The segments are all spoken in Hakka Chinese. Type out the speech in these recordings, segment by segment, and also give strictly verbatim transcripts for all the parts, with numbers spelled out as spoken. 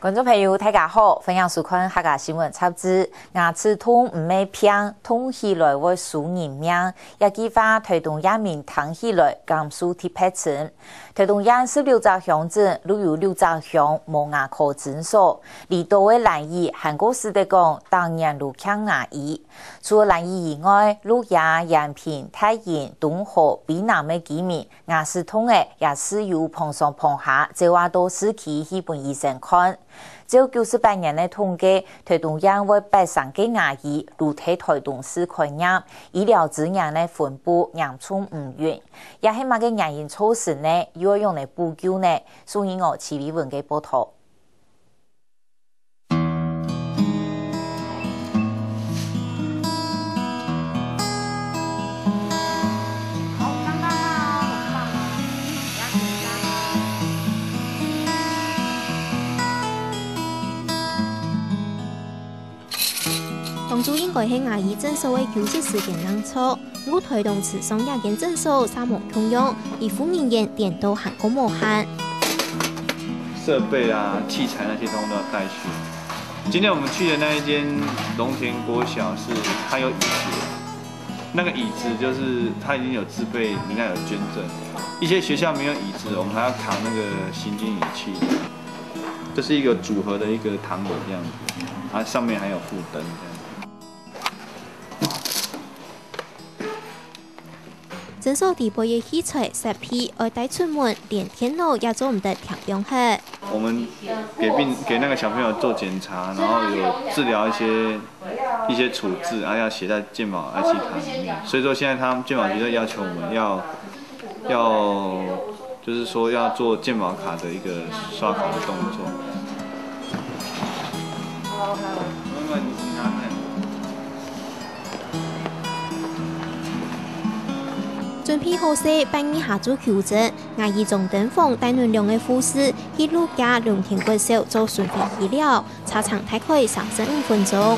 觀眾朋友，大家好，歡迎收看客家新聞雜誌。牙齒痛毋係病，痛起來會輸人命。這句話在東亞人聽起來感受特別深。在東亞十六隻鄉鎮，就有六隻鄉無牙科診所，離島个蘭嶼還過使得講逐年都欠牙醫。除了蘭嶼以外，鹿野、延平、大營、東河、卑南个居民 牙齒痛仔也係有滂上滂下，走啊到市區去分醫生看。照九十八年个統計，臺東縣會八成个牙醫都在臺東市開業，醫療資源个分布嚴重毋均。這係麼个原因造成呢？又愛仰仔補救呢？送分𠊎徐偉文个報導。 當初應該係牙醫診所个休息時間正著，毋過臺東市上這間診所嗄無共樣，醫護人員顛倒還過無閒。設備啊、器材那些通通都要帶去。今天我們去的那一間龍田國小是它有椅子，那個椅子就是它已經有自備，人家有捐贈。一些學校沒有椅子，我們還要扛那個行軍儀器，這是一個組合的一個躺椅這樣子，它上面還有附燈這樣子。 診所裡背个器材設備愛帶出門，連電腦也做毋得添放忒。我們給病給那個小朋友做檢查，然後有治療一些一些處置，然後要寫在健保 I C 卡裡面。所以說現在他們健保局在要求我們要要就是說要做健保卡的一個刷卡的動作。準備好勢，八月下晝九點，牙醫張登峰帶等兩个護士去鹿野龍田國小做巡迴醫療，車程大概三十五分鐘。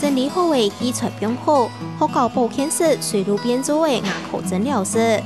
整理好个器材放好，學校保健室隨路變做个牙科診療室。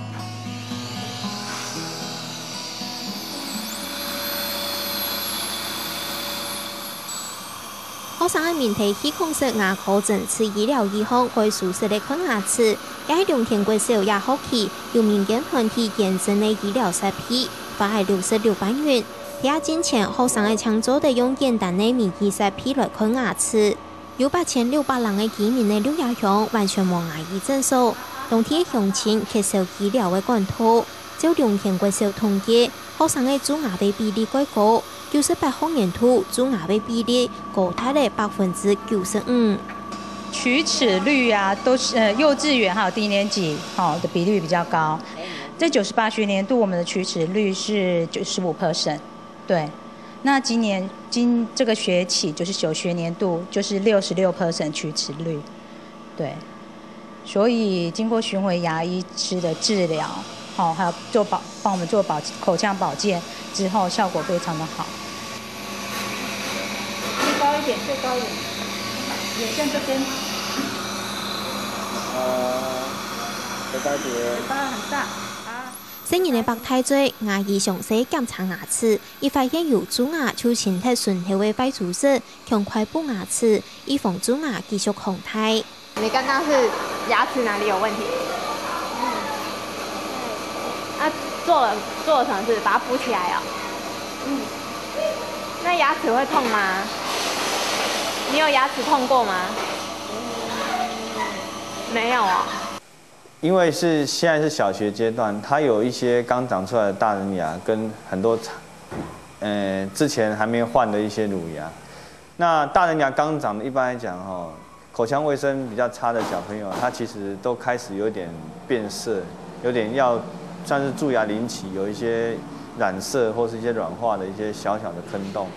學生个面對氣孔式牙科診治醫療儀項，蓋舒適个看牙齒，也係龍田國小這學期由民間團體捐贈个醫療設備，花了六十六萬元。這進前，學生仔淨做得用簡單个迷你設備來看牙齒。有八千六百人个居民个鹿野鄉完全無牙醫診所，當地个鄉親缺少醫療个管道。照龍田國小統計， 學生个蛀牙个比例蓋高，九十八學年度蛀牙个比例高達了百分之九十五。齲齒率啊，都是，呃，幼稚園還有低年級，哦，的比率比較高。在九十八學年度，我們的齲齒率是九十五 percent，對。那今年，今，這個學期，九十九學年度，就是六十六 percent 齲齒率。 對，所以經過巡迴牙醫師的治療，好，還有做保，幫我們做保，口腔保健之後，效果非常的好。最高一點，最高一點，眼線這邊。呃，再高一點。嘴巴很大啊。細人个擘大嘴，牙醫詳細檢查牙齒，一發現有蛀牙就清忒脣頭个壞組織， 趕快補牙齒，預防蛀牙繼續擴大。你剛剛是牙齒哪裡有問題？啊，做了，做了什麼事？把它補起來哦。嗯。那牙齒會痛嗎？你有牙齒痛過嗎？沒有哦。 因為是，現在是小學階段，他有一些剛長出來的大人牙跟很多，呃，之前還沒有換的一些乳牙。那大人牙剛長的，一般來講，吼，口腔衛生比較差的小朋友，他其實都開始有點變色，有點要算是蛀牙臨期，有一些染色或是一些軟化的一些小小的坑洞。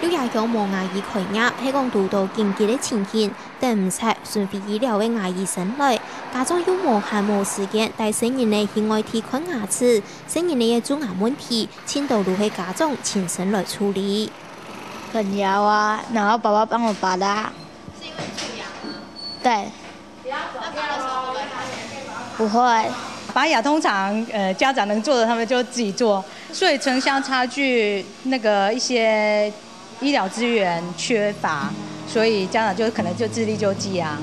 鹿野鄉無牙醫開業，係講堵著緊急个情形，等毋掣巡迴醫療个牙醫生來，家長又無閒無時間帶細人仔去外地看牙齒，細人仔个蛀牙問題，盡多都係家長親身來處理。很搖啊，然後爸爸幫我拔的啊。是因為你蛀牙嗎？對。 不会。拔牙通常，呃，家长能做的，他们就自己做，所以城乡差距，那个一些医疗资源缺乏，所以家长就可能就自力救济啊。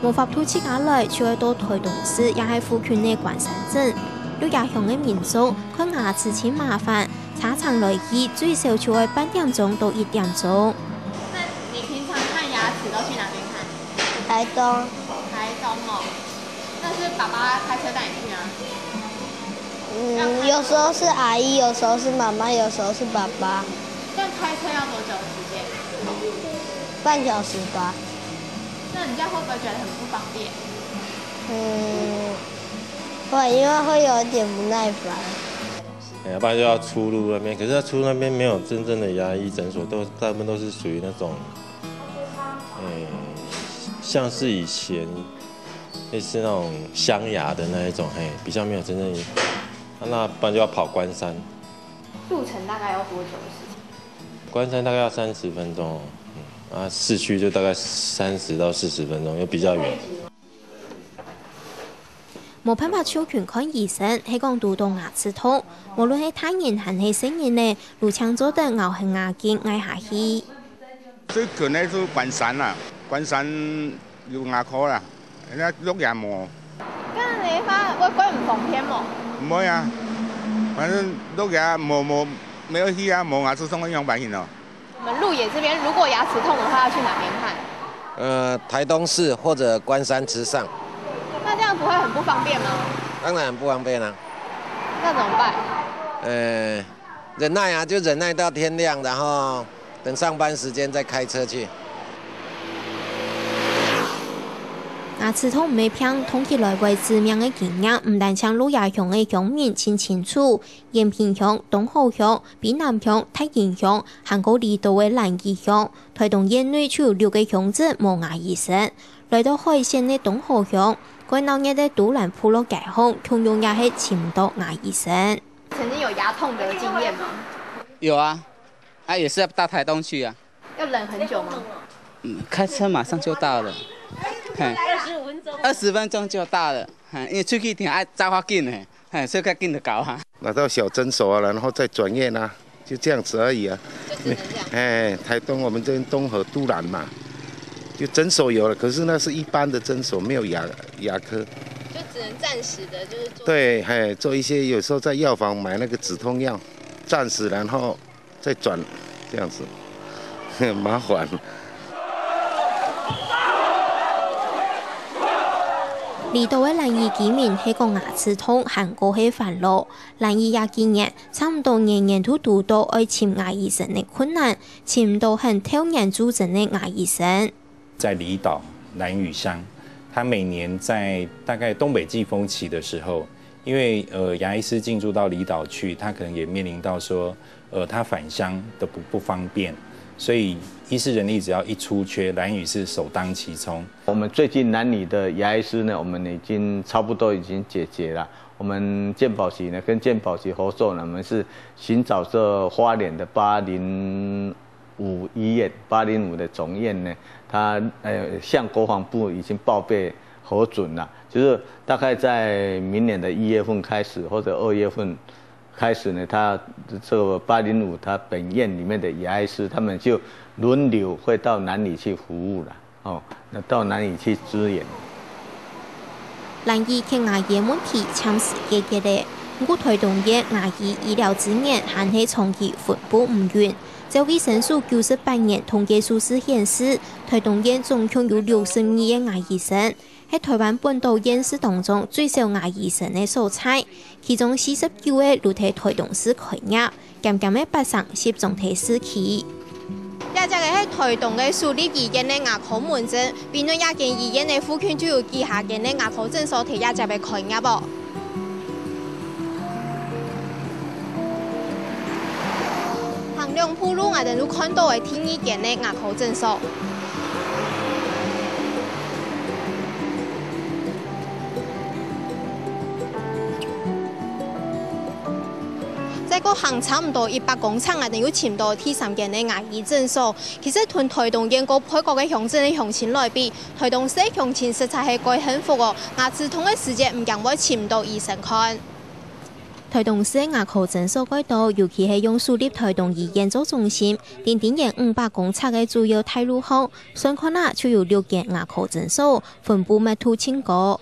無法度自家來，就會到臺東市，也係附近个關山鎮。鹿野鄉个民眾看牙齒盡麻煩，車程來去最少就愛半點鐘到一點鐘。那你平常看牙齒都去哪邊看？ 台东。台东哦，那是爸爸开车带你去吗？嗯，有时候是阿姨，有时候是妈妈，有时候是爸爸。这样开车要多久的时间？半小时吧。那你这样会不会觉得很不方便？嗯，会，因为会有一点不耐烦。哎，要不然就要初鹿那边，可是他初鹿那边没有真正的牙医诊所，都大部分都是属于那种，哎，像是以前类似那种乡牙的那一种，嘿，比较没有真正，啊，那不然就要跑关山。路程大概要多久的时间？关山大概要三十分钟哦，嗯，啊，市区就大概三十到四十分钟，又比较远。 無辦法就近看醫生，係講堵著牙齒痛，無論係大人還係細人仔，都淨做得咬緪牙根挨下去。最近个係關山啊，關山有牙科啦，人家鹿野無。這樣的話，會，會毋方便無？毋會啊，反正鹿野無，無，沒有去啊，無牙齒痛个樣板型哦。 我们鹿野这边如果牙齿痛的话，要去哪边看？呃，台东市或者关山池上。那这样不会很不方便吗？当然很不方便啊。那怎么办？呃，忍耐啊，就忍耐到天亮，然后等上班时间再开车去。牙齒痛毋係病，痛起來會致命个經驗，毋單淨鹿野鄉个鄉民盡清楚，延平鄉、東河鄉、 卑南鄉、大營鄉，還過離島个蘭嶼鄉，臺東縣內就有六個鄉鎮無牙醫生。來到海線个東河鄉，蓋鬧熱个都蘭部落街項，共樣也係尋毋著牙醫生。曾經有牙痛的經驗嗎？有啊，啊，也是要到台東去啊。要忍很久嗎？嗯，開車馬上就到了，嘿，二十分钟就到了，嘿，因為出去一定愛走較緊的，嘿，所以較緊就到啊。拿到小診所啊，然後再轉院啊，就這樣子而已啊。就只能這樣。哎，台東我們這邊東河都蘭嘛，就診所有了，可是那是一般的診所，沒有牙，牙科。就只能暫時的，就是做。對，嘿，做一些有時候在藥房買那個止痛藥，暫時，然後再轉，這樣子，很麻煩。 離島个蘭嶼居民係講牙齒痛還過係煩惱。蘭嶼這幾年，差毋多年年都堵著愛尋牙醫生个困難，尋毋著肯透年就診个牙醫生。在離島蘭嶼鄉，它每年在大概東北季風期的時候，因為，呃，牙醫師進駐到離島去，他可能也面臨到說， 呃，他返鄉的不，不方便，所以醫師人力只要一出缺，蘭嶼是首當其衝。我們最近蘭嶼的牙醫師呢，我們已經差不多已經解決了。我們健保局呢，跟健保局合作呢，我們是尋找這花蓮的八零五醫院，八零五的總院呢，它，呃，向國防部已經報備核准了，就是大概在明年的一月份開始，或者二月份 開始呢，他這個八零五他本院裡面的牙醫師，他們就輪流會到蘭嶼去服務了，哦，那到蘭嶼去支援。蘭嶼缺牙醫个問題暫時解決了，毋過臺東縣牙醫醫療資源還係長期分布毋均。照衛生署九十八年統計數字顯示，臺東縣總共有六十二個牙醫生， 係臺灣本島縣市當中最少牙醫生个所在，其中四十九個就在臺東市開業，減減个八成集中在市區。這隻个係臺東个市立醫院个牙科門診，比如這間醫院个附近就有幾下間个牙科診所在這隻个開業哦。行兩步路𠊎兜就看到个第二間个牙科診所。再過行差毋多一百公尺，𠊎兜又尋到第三間个牙醫診所。其實同臺東縣各配角个鄉鎮个鄉親來比，臺東市鄉親實在係蓋幸福哦！牙齒痛个時節，毋驚會尋毋到醫生看。 臺東市个牙科診所蓋多，尤其係用首立臺東醫院做中心，定定沿五百公尺个主要大路項，算看啊就有六間牙科診所，分布密度盡高。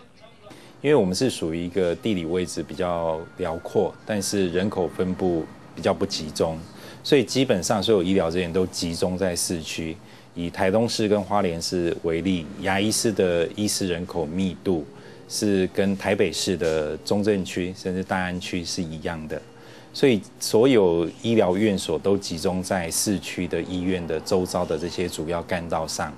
因為我們是屬於一個地理位置比較遼闊，但是人口分布比較不集中，所以基本上所有醫療資源都集中在市區。 以臺東市跟花蓮市為例，牙醫師的醫師人口密度是跟臺北市的中正區甚至大安區是一樣的，所以所有醫療院所都集中在市區的醫院的周遭的這些主要幹道上。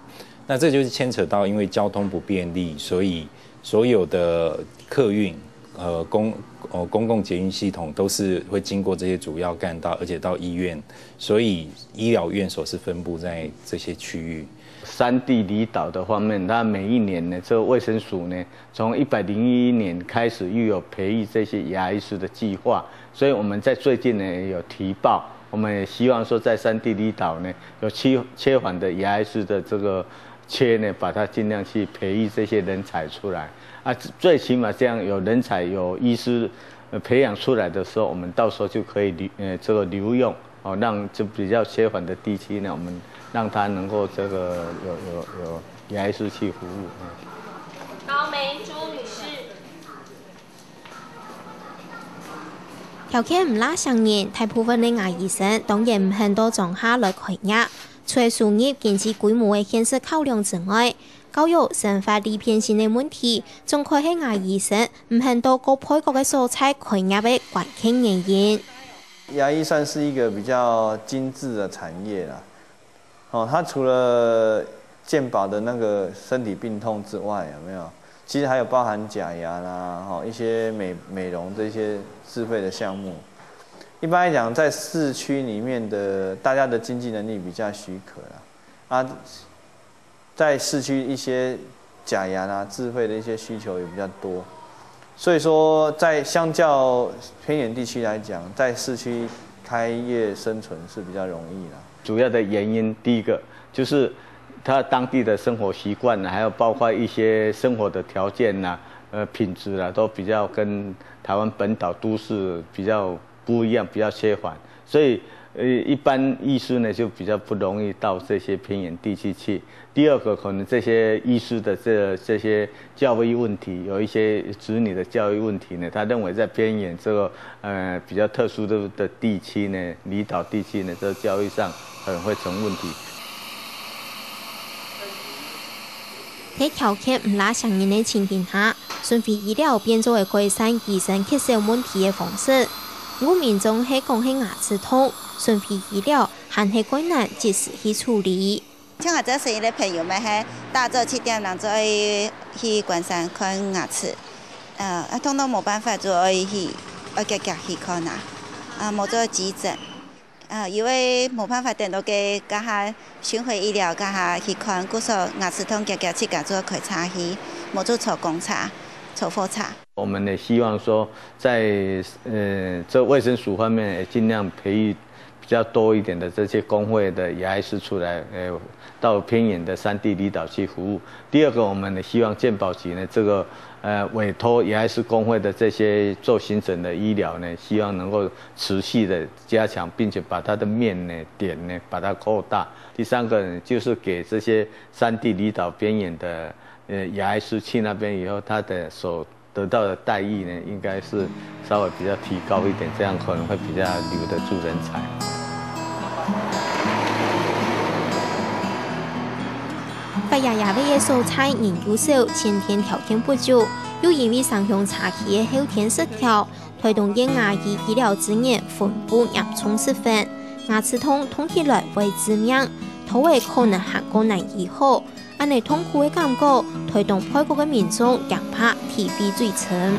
那這就是牽扯到，因為交通不便利，所以所有的客運、呃公呃公共捷運系统都是會經過這些主要幹道，而且到醫院，所以醫療院所是分布在這些區域。 山地離島的方面，它每一年呢，這個衛生署呢，從一百零一年開始又有培育這些牙醫師的計劃，所以我們在最近呢也有提報，我們也希望說在山地離島呢有缺缺乏的牙醫師的這個缺呢，把它盡量去培育這些人才出來啊，最起碼這樣有人才有醫師呃培養出來的時候，我們到時候就可以留呃這個留用。 哦，讓這比較缺乏的地區呢，我們讓它能夠這個有有有牙醫師去服務。高梅朱女士。條件毋罅生人，大部分个牙醫生當然毋肯到庄下來開業。除了收入、經濟規模个現實考量之外，教育、生活利便性个問題，總歸係牙醫生毋肯到各配角个所在開業个關鍵原因。 牙医算是一個比較精緻的產業啦。哦，它除了健保的那個身體病痛之外，有沒有？其實還有包含假牙啦，哈，一些美美容這些自費的項目。一般來講，在市區裡面的大家的經濟能力比較許可啦，啊，在市區一些假牙啦、自費的一些需求也比較多。 所以說，在相較偏遠地區來講，在市區開業生存是比較容易啦。主要的原因，第一個就是他當地的生活習慣呢，還有包括一些生活的條件呢，呃，品質啊，都比較跟台灣本島都市比較不一樣，比較缺乏。所以，呃，一般醫師呢就比較不容易到這些偏遠地區去。 第二個，可能這些醫師的這這些教育問題，有一些子女的教育問題呢，他認為在偏遠這個呃比較特殊的的地區呢，離島地區呢，這教育上可能會成問題。在條件毋罅生人个情形下，巡迴醫療變做係改善醫生缺少問題个方式。毋過民眾係講係牙齒痛，巡迴醫療還係較難即時去處理。 像𠊎這生意个朋友們，係打早七點鐘就愛去關山看牙齒，呃，啊，痛到無辦法就愛去，愛遽遽去看啊，啊，無做急診，啊，因為無辦法等到該該下巡迴醫療該下去看，故所牙齒痛遽遽自家就開車去，無就坐公車、坐火車。我們也希望說在，呃，這衛生署方面也盡量培育 比較多一點的這些公會的牙醫師出來，呃，到偏遠的山地離島去服務。第二個，我們希望健保局呢，這個呃委託牙醫師公會的這些做巡診的醫療呢，希望能夠持續的加強，並且把它的面呢點呢把它擴大。第三個呢，就是給這些山地離島邊緣的呃牙醫師去那邊以後，他的所 得到的待遇呢，應該是稍微比較提高一點，這樣可能會比較留得住人才。發牙牙位个所在人又少，先天條件不足，又因為城鄉差距个後天失調，臺東縣牙醫醫療資源分布嚴重失衡，牙齒痛痛起來會致命，拖仔可能還過難醫好。 恁呢痛苦个感覺，臺東配角个民眾驚怕體會最深。